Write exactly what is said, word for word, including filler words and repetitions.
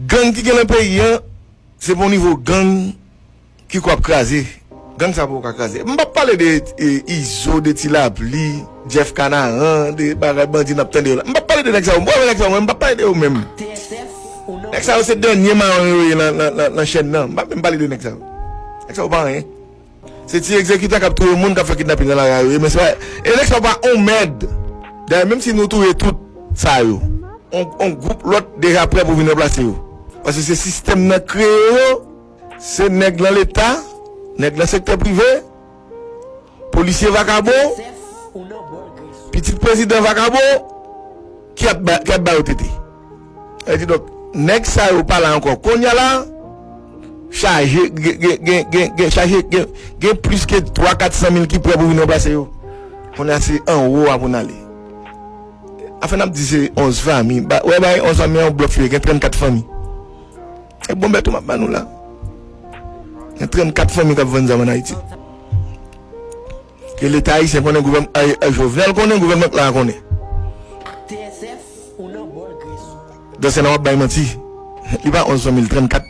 Gang ki gen nan peyi an, se pa yon nivo gang ki kwè ap kraze. Gang sa poko ka kraze. M p ap pale de e, Izo, de Ti Lapli, Jeff Kanaran, de bagay bandi n ap tande yo la. M p ap pale de nèg sa yo. M p ap pale de nèg sa yo, mwen. M p ap pale de yo menm. Nèg sa yo se dènye mayon yo ye nan, nan, nan, nan chèn nan. M p ap menm pale de nèg sa yo. Nèg sa yo pa anyen. Se ti egzekitè k ap touye moun, k ap fè kidnaping nan lari a yo ye, men se pa, e nèg sa yo pa on mèd. Dayè, menm si nou touye tout sa yo, on, on gwoup lòt deja prè pou vin ranplase yo. Paske se sistèm nan kreye yo, se nèg nan leta, nèg nan sektè prive, polisye vakabon, pitit prezidan vakabon, ki ap ba, ki ap ba yo tete. Sa vle di, donk, nèg sa yo pa la ankò. Kounye a la, chaje, gen, gen, gen, gen, gen, chaje, gen, gen plis ke twa, kat san mil ki prè pou vin ranplase yo. Kounye a se anwo a pou n ale. Afè n ap di se onz fanmi. Ba, wè, bay onz fanmi an yon blòf li ye, gen trannkat fanmi. E bon bèt ou m ap ba nou la. Gen trannkat fanmi k ap vann zam ann Ayiti. Ke Leta ayisyen konnen, gouvènman, ay, ay, Jovenel konnen, gouvènman Klara konnen. Dansè nan w ap bay manti. Li pa onz fanmi, li trannkat.